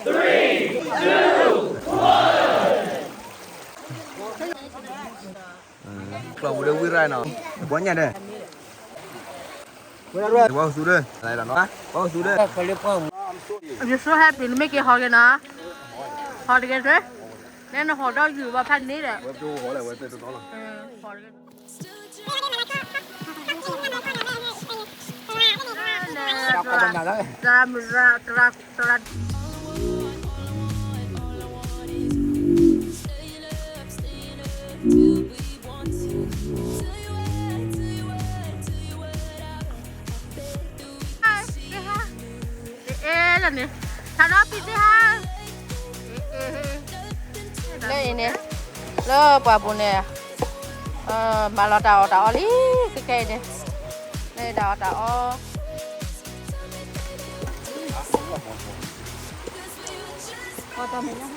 ကျီၢ်ပူၤဒီးဝံၣ်ရၢ်နီၤ, ပှၤညၣ်ဒဲး, ပှၤသူဒီး, ပှၤသူဒီး, I'm so happy နမ့ၢ်က့ၤဟီက့ၤနီၤ, ဟီတက့ၤသ့, နဲနဟီဒီးယူၤဘၣ်ဖးန့ၣ်ဒီး, ဟီတက့ၤ လၢအံၤန့ၣ်, လၢပှၤပူၤန့ၣ်, မၤလီၤတၢ်အီၣ်တၢ်အီလံ, ခဲခဲအံၤန့ၣ်, လၢတၢ်အီၣ်တၢ်အီ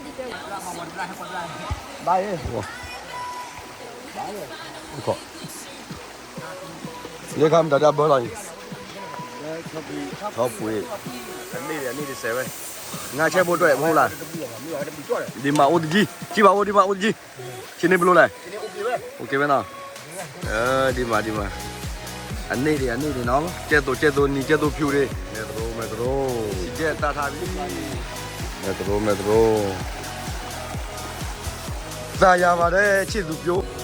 ဘၣ်ယဲ, ယဲခါမတၤတၢ်ဘၢလီၤအံၤ, ထီပှ့ၤ, အန့ၣ်ဒံး အန့ၣ်ဒံးစဲးဝဲ, ငါဆဲးဘိးတွဲၣ်ဖိလၢ်, ဒံးမးအိၣ်တကံ, ထံၣ်ဘၣ်အိၣ်ဒံးမးအိၣ်တကံ, ဆ့န့ၢ်ပလိလၢ်, အိၣ်က့ၤဝဲနီၤ, ဒံးမးဒံးမး, အန့ၣ်ဒံး အန့ၣ်ဒံးနီၤ, ကဲသိးကဲသိးနံၤ ကဲသိးဖၠူးဒံး, မဲာ်သရိ မဲာ်သရိ, စံၣ်ကဲတၢ်ထါဘံ, မဲာ်သရိ မဲာ်သရိ, သးယၤဘၣ်ဒဲး ဆံၣ်သူးပျိ ဒ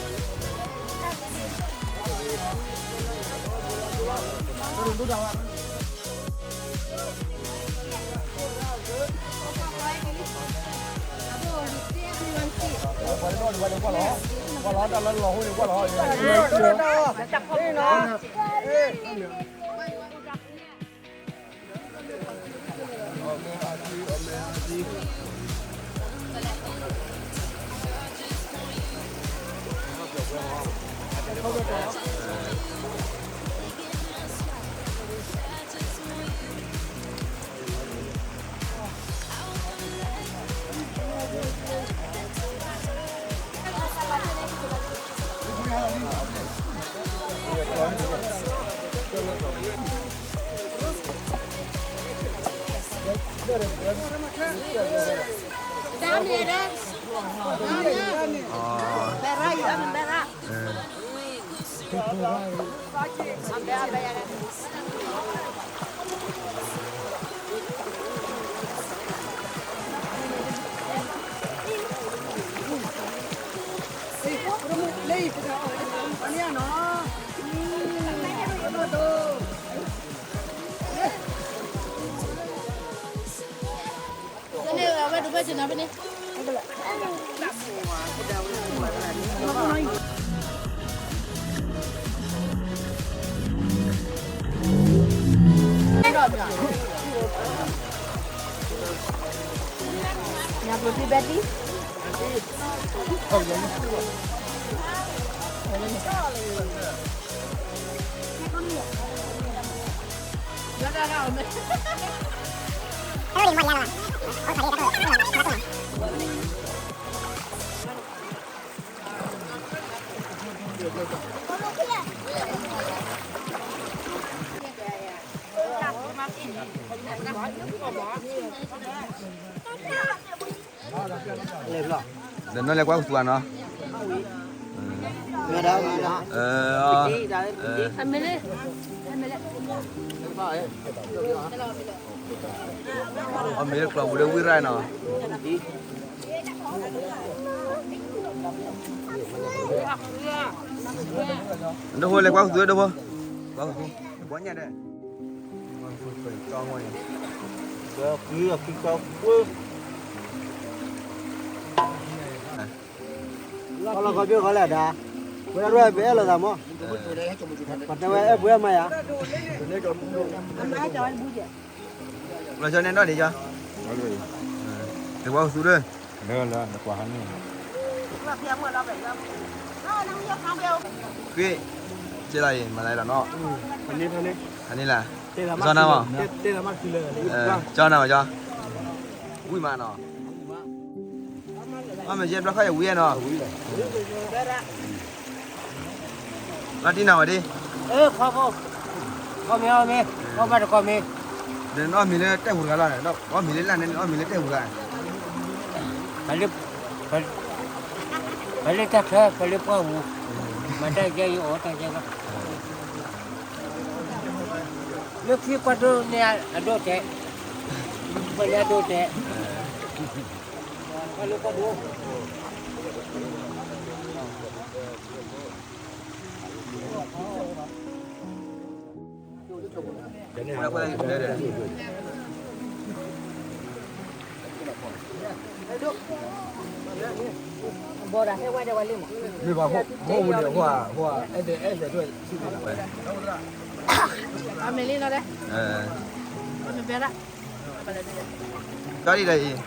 ီးနီၢ်လဲၤကွၢ်ကသူအီၤနီၤ, အမ့ၢ်လၢကျီၢ်ပူၤလၢ ဝံၣ်ရၢ်နီၤ, ဒိၣ်ဖိလဲၤကွၢ်ကသူ ဒိၣ်ဖိ, ပှၤညၣ်ဒဲး လီၤကီဘ့ၣ်ခီလဲၣ်ဒၣ်, ဝဲဒၣ်အဲၣ်ပှဲၤအဲၣ်လိာ်သးမး, ပှၤတဲဝဲအဲၣ်ပှဲၤမးယၤ, လီၤကီန့ၣ်ဒီးဒံးကီ, နကွၢ်ကသူဒီး, လၢလၢနကွၢ်ဟါန့ၣ်, ဃ့, ကဲလီၤအံၤ မၤလၢလီၤနီၤ, ဟါန့ၣ်လၢ, ကၠီနၤမး, ကၠီနၤမးကၠီ, ဝံၣ်မးနီၤ, အမ့ၢ်ယဲဘျီခီယဝံၣ်နီၤ, လီၤတံၢ်နၤဝဲဒၣ်, ခီမ့ၢ်, ခီမ့ၢ်, ခီမ့ၢ်တခီမ့ၢ်, နအီၣ်မ့ၤလၢတဲာ်ပူၤတဂၤလီၤ, အီၣ်မ့ၤလၢလၢ်န့ၣ် နအီၣ်မ့ၤလၢတဲာ်ပူၤတဂၤ, ပှၤလၢတၢ်ချၢ ပှၤလၢပှၢ်ပူၤ, မၤတၢ်ယဲအီၣ်တၢ်ယဲလီၤ, လၢခံကွၢ်ဒိၣ်န့ၣ်အဒိၣ်တဲ, ကွၢ်န့ၣ်အဒိၣ်တဲ, ကွၢ်လၢကွၢ်ဒိၣ် မ့ၢ်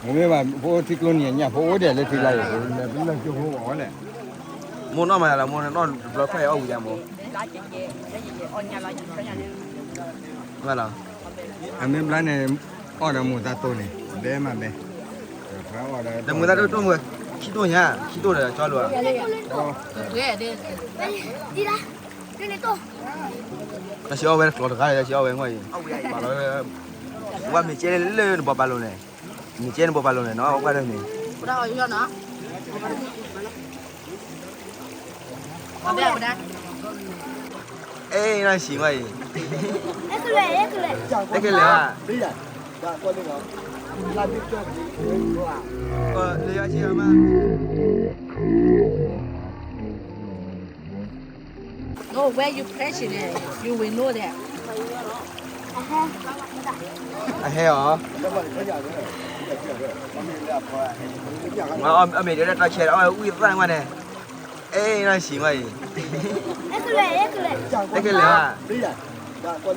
ဘၣ် ဖိအိၣ်ထံကျိနံၤညၣ် ဖိအိၣ်ဒံးလၢထံကျိနံၤညၣ် ဖိအိၣ်ဒံးလၢထံကျိနံၤညၣ်, မိၢ်နီၢ်မၤယၤလီၤ, မိၢ်နီၢ်တဘျီခွဲးအီၣ်ဝံၤယၤမိၢ်, မ့ၢ်လီၤ, အမ့ၢ်ဘျါန့ၣ် အီၣ်ဒီးမိၢ်သးတိၢ်န့ၣ် ဘဲမးဘဲ, ဒီးမိၢ်သးတိၢ်တိၢ်မုၢ်, ခံတိၢ်ညါ ခံတိၢ်ဒီးကၠီလိာ်ဧါ, တၢ်ဆံးအီၣ်ဝဲတကျိၤတဂၤ, တၢ်ဆံးအီၣ်ဝဲငီၢ်အံၤ, ဝဲမ့ၢ်ကဲလၢနဘိးပာ်လိာ်န့ၣ်, မ့ၢ်ကဲနဘိးပာ်လိာ်န့ၣ်နီၤ, ကွၢ်တၢ်န့ၣ်, အဲ နၢ်ဆံးမးအံၤ, တကဲလၢာ်ဧါ, လၢယွၤဆံးမး No, where you press it, eh, you will know that. အဟဲအီၤ, အမ့ၢ်ဒၣ်တၢ်ဆဲး အဝဲဝံသၣ်မးန့ၣ်, အဲ နၢ်ဆံးမးအံၤ, တကဲလၢာ်ဧ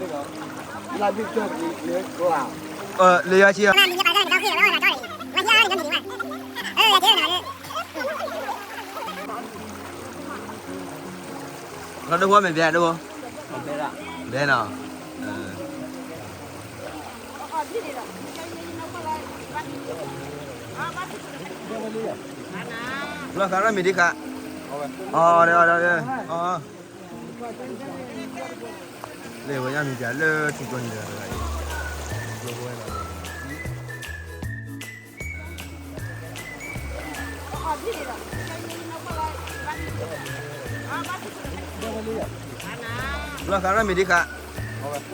ါ, လၢယွၤဆံး လီၤဒိၣ်ဖိမ့ၢ်ဘဲဒိၣ်ဖိ, ဘဲနီၤ, ဘျီဃးနီတမံၤဒံးဃး, အီၤဒီးအီၤဒီး, လၢဝဲညါမံၤကလၢထံကျိနံၤတဂၤတဂၤအံၤ, ဘျီဃးဝဲလီၤ, ဘျီဃးနီတမံၤဒံးဃး, အီၤဒီးအီၤဒီး, လၢဝဲညါမံၤကလၢထံကျိနံၤတဂၤတဂၤ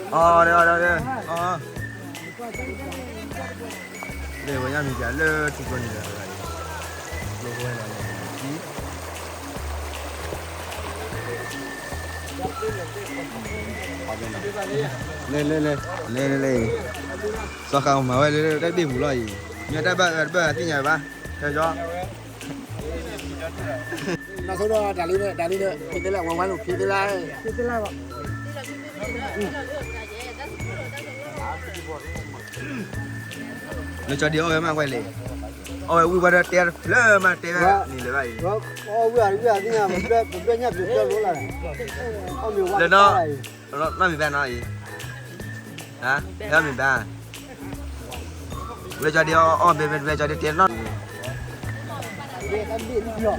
အံၤ, ဘျီဃးဝဲလီၤ, လဲၤလဲၤလဲၤ, လဲၤလဲၤလဲၤ, စီၤဃးမၤဝဲလၢတၢ်ဒ့ၣ်ပူၤလီၤအံၤ, မ့ၢ်တၢ်ဘၣ်အၢတဘၣ်အသ့ၣ်ညါဘၣ်, ကၠီ, နီၢ်ဆိဒီး တၢ်လံန့ၣ် တၢ်လံန့ၣ် ဖံးသ့လၢဝဲဝါလိာ်ဖံးသ့လၢ, ဖံးသ့လၢဘၣ် လၢကၠီဒံးအီၣ်ဝဲမးဝဲလဲၣ်, အီၣ်ဝဲဝံၣ်ဝဲဒီးတဲတဖျၢၣ်မးတဲဝဲန့ၣ်လၢၤဘၣ်အံၤ, အီၣ်ဝံၣ်အီၤဝံၣ်အီၤသ့ၣ်ညါ ပဘျၢညၣ်ပျိၤပျၢၤလိၤလီၤ, အီၣ်မ့ၤဝါလီၤ, နီၢ်မံၤဘၣ်နီၤအံၤ, ဟဲမံၤဘၣ်, လၢကၠီဒံးအီၣ်ဘဲဘဲကၠီဒံးတဲနီၤ,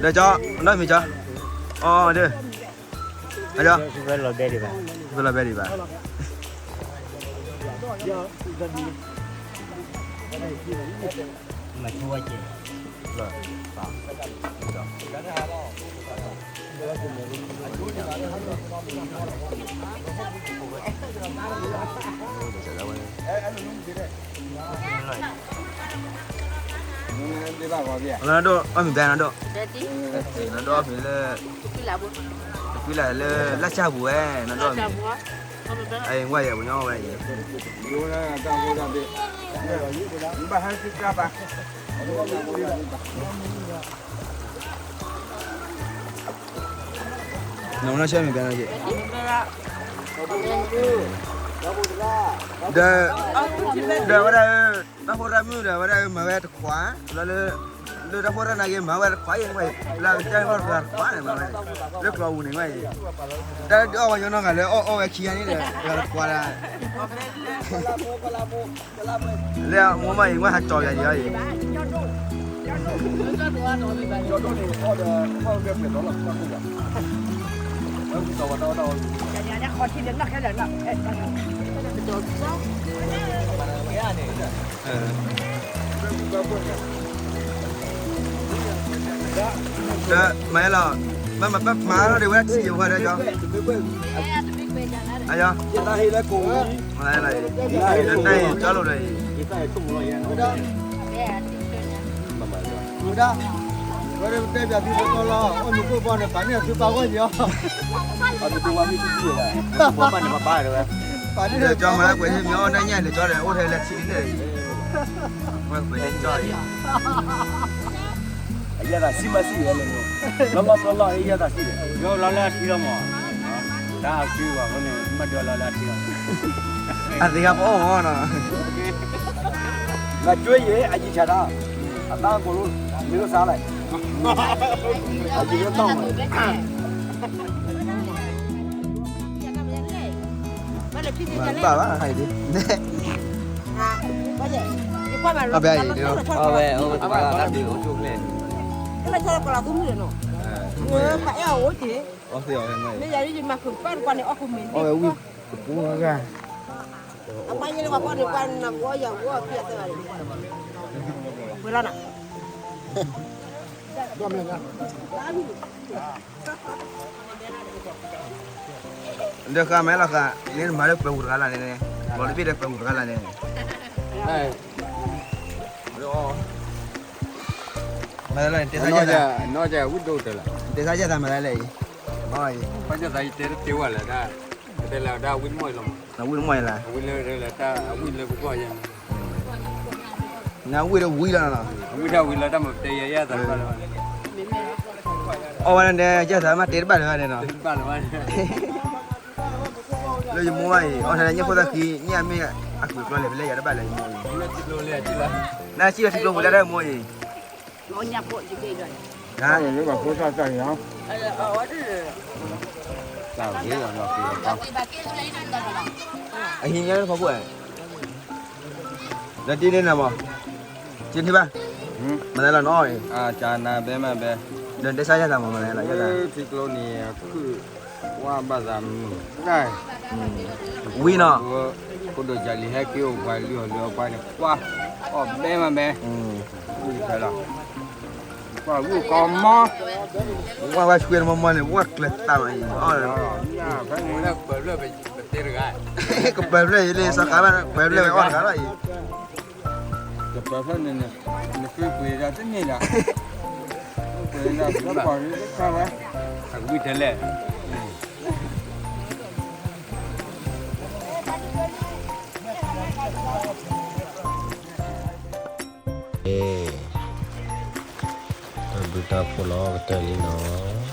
လၢကၠီ, နီၢ်မံၤကၠီ, အီၣ်ဒီး အယီၤ, ဖဲလီၤဘဲဒံးဘၣ်, ဖဲလီၤဘဲဒံးဘၣ်, မၤဆူဝဲက့ၤ, လၢနဒိၣ်အီၣ်မ့ၤဘဲနဒိၣ်, နဒိၣ်အီၣ်မ့ၤလၢ တကွံလၢလၢ်ဆၣ်ပူၤဝဲ, နဒိၣ်အီၣ်မ့ၤ, အဝဲယဲပှၤညီဝဲယဲ, ဘၣ်ဟဲက့ၤကၢ်ပၢ် နမ့ၢ်ဆၢမ့ၢ်ဘၣ်နက့ၤ, ဒီး, ဒီးဝဲဒၣ်, တၢ်ဖိတၢ်မုၣ်ဒီးဝဲဒၣ်မၤဝဲတခွး, လၢ, လၢတၢ်ဖိတၢ်နါက့ၤမၤဝဲတခွးအံၤဝဲ, လၢကတၢၢ်တခွးန့ၣ်မၤဝဲ, လၢကျိာ်ပူၤန့ၣ်ဝဲအံၤ, တၢ်ဒုးအီၣ်ဝဲညီနီၢ်ဂၤလၢအီၣ်အီၣ်ဝဲခံဂၤန့ၣ်ဒီး, တခွးဒၣ် လၢမိၢ်မးအံၤ ဝဲဟးကၠီၤယၤယၤအံၤ, ဒီး, ဒီး, ဒီး, ဒီး, ဒီး, ဒီး, ဒီးမၤလီၤ, မၤမၤပၢ်မၤလီၤဒီးဝဲထံၣ်ယဝဲဒီးကီ, အယီ, ဒီးတၢ်အံၤကၠီလိာ်ဒီးအံၤ, ဝဲတဲပၠးသုတတီလီၤ, အိၣ်မူခိၣ်ဘီန့ၣ် ပာ်န့ၢ်သုပၢ်ဂီၢ်ယီၤ, ပာ်န့ၢ်သုပၢ်ဂီၢ်ယီၤ, ပာ်န့ၢ်သုပၢ်ဂီၢ်ယီၤ, ပာ်န့ၢ်သုပၢ်ဂီၢ်ယီၤ, ဒီးကၠီမၤလၢကွဲးန့ၢ်မ့ၢ်အီၣ်တၢ်ညၣ်န့ၣ် ကၠီဒီးအိၣ်ထဲလဲၤထံၣ်န့ၣ်, ဝဲကွဲးန့ၢ်ကၠီအံၤ အယဲၢ်သးစံးမးစံးဝဲလၢ, လီၤလီၤဆီဆီ အယဲၢ်သးစံးဒီး ယလီၤလၢအထံလီၤမး, တၢ်အစုဘၣ်အဃိန့ၣ် မ့ၢ်ဒိးလီၤလၢအထံလီၤ, အသ့ၣ်ခါပအီၣ်မးနီၤ, နကွ့ယဲၢ်အယံၤဆၣ်တၢ်, အတၢ်ကိၣ်လိ, မ့ၢ်လိၣ်စါလဲၣ်, အယံၤလၢတၢ်မး မၤဘၣ်ဘၣ်ဟဲဒ်, အဘၣ်အံၤဒ်, အဝဲအိၣ်တဘၣ်ဘၣ်ဒ်အိၣ်ဆိၣ်ကျဲ, အဝဲအိၣ်တဘၣ်ဘၣ်ဒ်အိၣ်ဆိၣ်ကျဲ, မ့ၢ်ယၤဒ်ယမၤဃုာ်ပၢ်တပှၢ်န့ၣ် အီၣ်ဃုာ်မ့ၤန့ၣ်, အဝဲဝံၣ်ကပူၤဂၤ, အပှၤယဲလၢပှၤပှၢ်န့ၣ် ပှၤနၢ်ပှၤယၤဝဲအီၣ်ခံအသၢဂၤန့ၣ်, ဝဲလီၤနၤ ဒီးဃးမဲလီၤဃး, န့ၣ်မၤလၢပှဲၤဟူးတဂၤလၢ်န့ၣ်, လီၤတဘ့ၣ်ဒီးပှဲၤဟူးတဂၤလၢ်န့ၣ်, မၤလၢတဲသးယဲၢ်သး, နီၢ်ကဝံၣ်ဒိၣ်တၢ်လၢ်, တဲသးယဲၢ်သးမၤလၢလၢ်အံၤ, ပှၤယဲၢ်သးယတဲတ့ၢ်ဝဲလၢ်ဒၣ်, တဲလၢ်ဒၣ်ဝံၣ်မီၢ်အံၤလီၤမး, ဝံၣ်မီၢ်အံၤလၢ်, ဝံၣ်လၢတၢ်အဝံၣ်လၢပဂီၢ်ယဲၢ် နဝံၣ်ဒီးဝံၣ်လီၤနီၤ, ဝံၣ်တၢ်ဝံၣ်လီၤတၢ်မၤပတဲယဲၢ်ယဲၢ်သး, အီၣ်ဝဲန့ၣ် ယဲၢ်သးမ့ၢ်တဲတဘၣ်လၢၤဘၣ်န့ၣ်နီၤ, လၢယမိၢ်ဘၣ်အံၤ အီၣ်ထဲလၢညၣ်ခိၣ်သၣ်ဃံ ညၣ်မ့ၢ်အကွံာ်ကျီလဲၣ်ဖဲလဲၣ်ယၤတဘၣ်လၢယမိၢ်အံၤ, နထံၣ်လီၤထံကျိပူၤလၢတၢ်မိၢ်အံၤ, အဟံးညါလၢဖီခိၣ်, ဒီးဒ်န့ၣ်နမး, က့ၤထံၣ်ဘၣ်, မၤသးလီၤနီၤအံၤ, ဒီးတဲဆါယဲၢ်သးမး မၤသးလီၤယဲၢ်သး, ထံကျိန့ၣ် ခုၣ်ဝါဘၣ်သးမုာ်တၢ်, ဝံၤနီၤ, ဖိဒိၣ်ကၢ်လံၤဟဲက့ၤအိၣ်ပှၤလံအီၤလၢအပှၤန့ၣ် ကွၢ်အီၣ်ဘဲမးဘဲ, ဝံၤဖဲလီၤ, ကွၢ်ဝံၣ်ကီမီ, ဝါဝဲဆွဲတမီမီန့ၣ် ဝါကျဲၤသးမးအံၤ, ကပၢၤဖျၢၣ်အံၤလံ စီၤခါဘၣ် ပၢၤဖျၢၣ်ဝဲအီၣ်တဂၤလီၤအံၤ, ကပၢၤဖျၢၣ်န့ၣ် နဃ့ပှ့ၤဒၣ်တန့ၢ်လၢၤ, ပှ့ၤဒၣ်တပီၢ်တခါဝဲ, အဝံၣ်ထဲလဲၣ် တၢ်ဘျုးတၢ်ဖှိၣ်လီၤကတၢၢ်လံနီၤ.